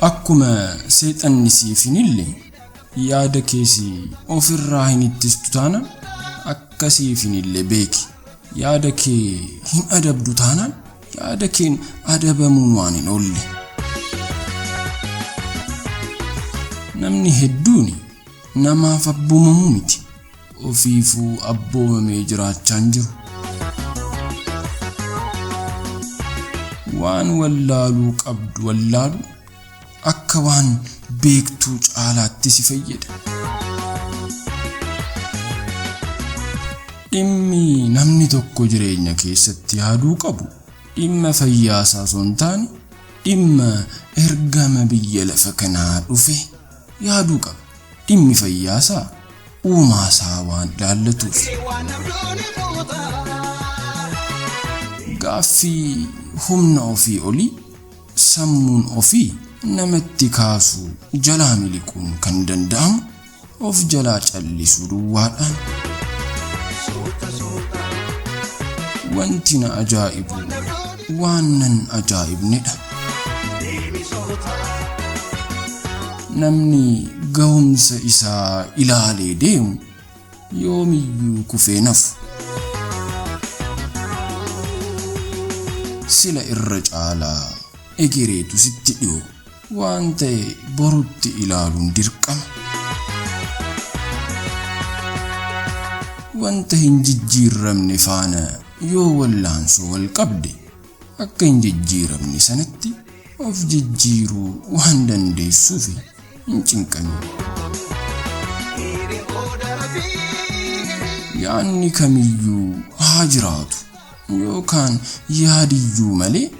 Akkuma seexanni siif hin hille yaada kees ofirraa hin ittistu taanaan akka siif hin hille beeki. Yaada kee hin adabdu taanaan yaada keen adabamuun waan hin oolle. Namni hedduun namaaf abboomamuu miti. Ofiifuu abboomamee jiraachaa hin jiru. Waan wallaaluu qabdu wallaaluu akka waan beektuu caalaatti si fayyada. Dhimmi namni tokko jireenya keessatti yaaduu qabu dhimma fayyaa isaa osoo hin taane dhimma ergama biyya lafa kanaa dhufe yaaduu qaba. Dhimmi fayyaa isaa uumaa isaa waan ilaallatuuf. Gaaffii humna ofii olii sammuun ofii namatti kaasu jalaa miliquun kan danda'amu of jalaa callisuu duwwaadhaan. Wanti na ajaa'ibu waan nan ajaa'ibnedha. Namni gahumsa isaa ilaalee deemu yoomiyyuu kufee nafu. Sila irra caalaa egereetu sitti dhiyoo waan ta'e borutti ilaaluun dirqama. Wanta hin jijjiiramne faana yoo wallaansoo wal qabde akka hin jijjiiramne sanatti of jijjiiruu waan dandeessuuf hin cinqamin. Yaanni kamiyyuu haa jiraatu yookaan yaadiyyuu malee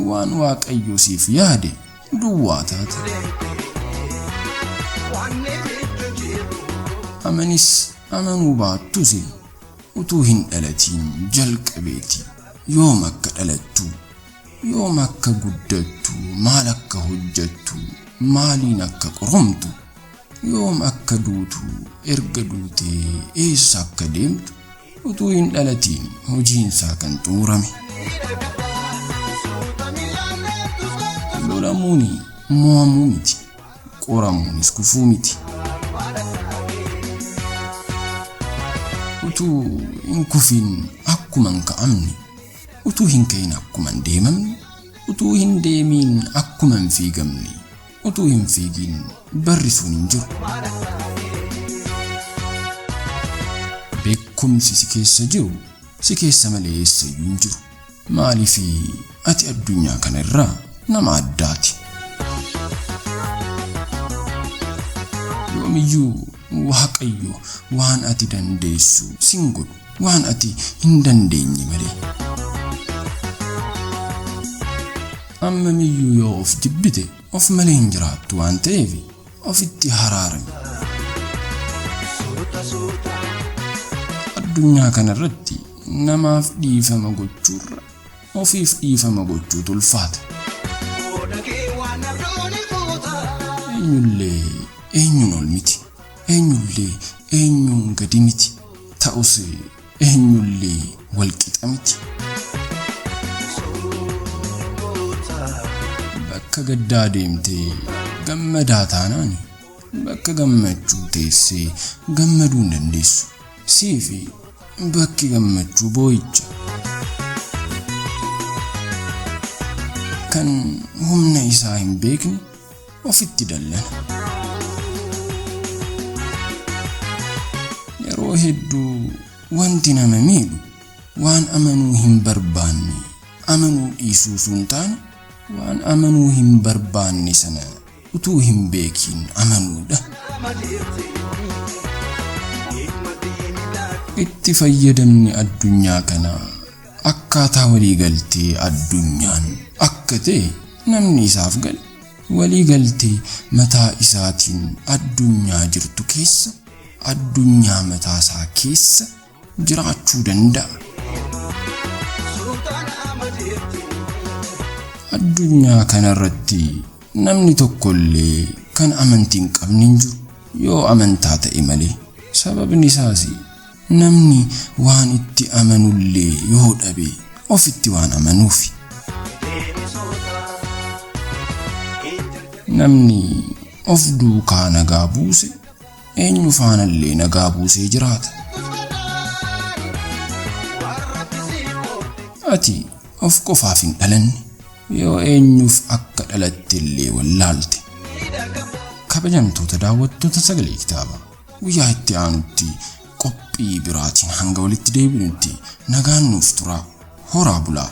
waan Waaqayyo siif yaade duwwaa taate. Amanis amanuu baattus utuu hin dhalatiin jalqabeeti yoom akka dhalattu, yoom akka guddattu, maal akka hojjettu, maaliin akka qoromtu, yoom akka duutu, erga duutee eessa akka deemtu utuu hin dhalatiin hojiinsaa kan xumurame. Lolamuun mo'amuu miti, qoramuunis kufuu miti. Utuu hin kufin akkuma hin ka'amne, utuu hin ka'in akkuma hin deemamne, utuu hin deemiin akkuma hin fiigamne, utuu hin fiigin barrisuun hin jiru. Beekumsi si keessa jiru si keessa malee eessayyuu hin jiru. Maaliif ati addunyaa kana irraa nama addaati. Yoomiyyuu Waaqayyo waan ati dandeessu sin godhu, waan ati hin dandeenye malee. Ammamiyyuu yoo of jibbite of malee hin jiraattu waan ta'eef ofitti haraarami. Addunyaa kanarratti namaaf dhiifama gochuurra ofiif dhiifama gochuutu ulfaata. Eenyullee eenyuun ol miti, eenyullee eenyuun gadi miti, ta'us eenyullee wal qixa miti. Bakka gaddaa deemtee gammadaa taanaan bakka gammachuu teessee gammaduu hin dandeessu. Siifi bakki gammachuu boo'icha. Kan humna isaa hin beekne ofitti dallana. Yeroo hedduu wanti nama miidhu waan amanuu hin barbaanne amanuu dhiisuu osoo hin taane waan amanuu hin barbaanne sana utuu hin beekiin amanuudha. Itti fayyadamni addunyaa kanaa akkaataa waliigaltee addunyaan akka ta'e namni isaaf gale waliigaltee mataa isaatiin addunyaa jirtu keessa addunyaa mataa isaa keessa jiraachuu danda'a. Addunyaa kanarratti namni tokkollee kan amantii hin qabne hin jiru yoo amantaa ta'e malee. Sababni isaas namni waan itti amanullee yoo dhabe ofitti waan amanuufi. Namni of duukaa nagaa buuse eenyu faanallee nagaa buusee jiraata. Ati of qofaaf hin dhalanne, yoo eenyuuf akka dhalatte illee wallaalte. Kabajamtoota daawwattoota Sagalee Kitaabaa, guyyaa itti aanutti qophii biraatiin hanga walitti deebinutti nagaan nuuf turaa. Horaa bulaa.